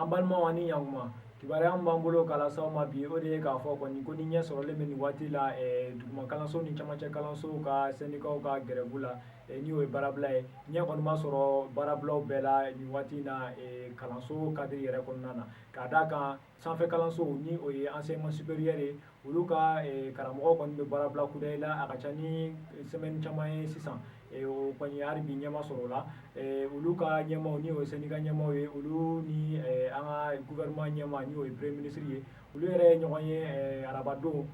An balimaw, ani ɲankuma. Kibaruya min b'an bolo k'a lase aw ma bi, o de ye k'a fɔ kɔni ko ni ɲɛ sɔrɔlen bɛ nin waati la duguma kalanso ni camancɛ kalansow ka sɛndikaw ka gɛrɛbu la, ni o ye baarabila ye. Ɲɛ kɔni ma sɔrɔ baarabilaw bɛɛ la nin waati in na kalanso cadre yɛrɛ kɔnɔna na, k'a d'a kan sanfɛ kalansow, ni o ye enseignement supérieur ye, olu ka karamɔgɔ kɔni bɛ baarabila kudayi la, a ka ca ni semaine caman ye sisan. O kɔni, hali bi ɲɛ ma sɔrɔ o la. Olu ka ɲɛmaaw, ni o ye syndicat ɲɛmaaw ye, olu ni an ka gouvernement ɲɛmaa, ni o ye premier ministre ye, olu yɛrɛ ye ɲɔgɔn ye arabadon.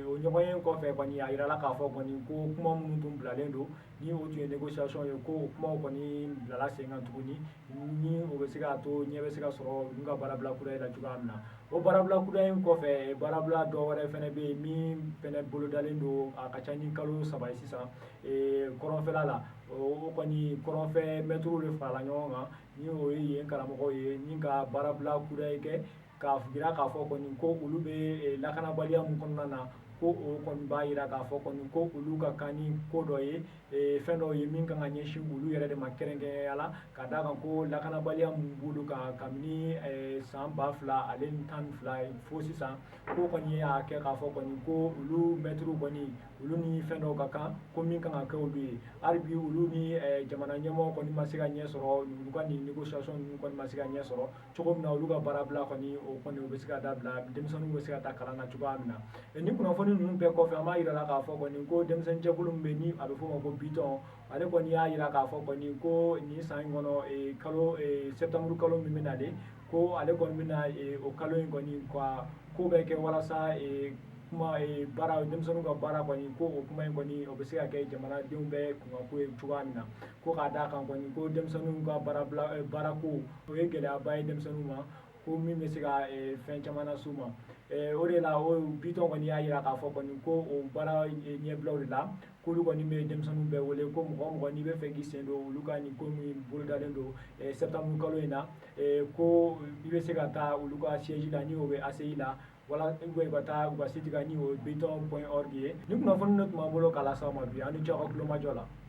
O ɲɔgɔn ye kɔfɛ kɔni, a yirala k'a fɔ kɔni ko kuma minnu tun bilalen don, ni o tun ye négociation ye, ko o kumaw kɔni bilala sen kan tuguni, ni o bɛ se k'a to ɲɛ bɛ se ka sɔrɔ olu ka baarabila kudayi la cogoya min na. O baarabila kudayi in kɔfɛ, baarabila dɔ wɛrɛ fɛnɛ bɛ yen min fɛnɛ bolodalen don, a ka ca ni kalo 3 ye sisan, kɔrɔnfɛla la. O kɔni, kɔrɔnfɛ mɛtiriw de farala ɲɔgɔn kan, ni o ye yen karamɔgɔw ye, ni ka baarabila kudayi kɛ, k'a jira k'a fɔ kɔni ko olu bɛ lakanabaliya min kɔnɔna na, ko o kɔni b'a jira k'a fɔ kɔni ko olu ka kan ni ko dɔ ye, fɛn dɔw ye min kan ka ɲɛsin olu yɛrɛ de ma kɛrɛnkɛrɛnya la, ka d'a kan ko lakanabaliya min b'olu kan kabini san 2012 fo sisan, ko kɔni y'a kɛ k'a fɔ kɔni ko olu mɛtiriw kɔni, olu ni fɛn dɔw ka kan, ko min kan ka kɛ olu ye. Hali bi olu ni jamana ɲɛmɔgɔ kɔni ma se ka ɲɛ sɔrɔ, olu ka nin négociation ninnu kɔni ma se ka ɲɛ sɔrɔ cogo min na olu ka baarabila kɔni, o kɔni o bɛ se ka dabila, denmisɛnninw bɛ se ka taa kalan na cogoya min na. Ni kunnafoni ninnu bɛɛ kɔfɛ, an b'a yira la k'a fɔ kɔni ko denmisɛnnin jɛkulu min bɛ, ni a bɛ f'o ma ko bitɔn, ale kɔni y'a yira k'a fɔ kɔni ko nin san in kɔnɔ, kalo septembre kalo min bɛ nalen, ko ale kɔni bɛna o kalo in kɔni ka ko bɛɛ kɛ walasa kuma baara, denmisɛnninw ka baara kɔni, ko o kuma in kɔni, o bɛ se ka kɛ jamanadenw bɛɛ kunkanko ye cogoya min na. Ko k'a d'a kan kɔni ko denmisɛnninw ka baarabila, baarako, o ye gɛlɛyaba ye denmisɛnninw ma, ko min bɛ se ka fɛn caman las'u ma. O de la, o bitɔn kɔni y'a jira k'a fɔ kɔni ko o baara ɲɛbilaw de la, k'olu kɔni bɛ denmisɛnninw bɛɛ wele ko mɔgɔ o mɔgɔ n'i bɛ fɛ k'i sen don olu ka nin ko min bolodalen don septembre kalo in na, ko i bɛ se ka taa olu ka siège la, ni o bɛ ACI la, wala u ka taa u ka site kan, ni o ye bitɔn.org ye. Ni kunnafoni de tun b'an bolo k'a lase aw ma bi. Aw ni ce aw ka tulomajɔ la.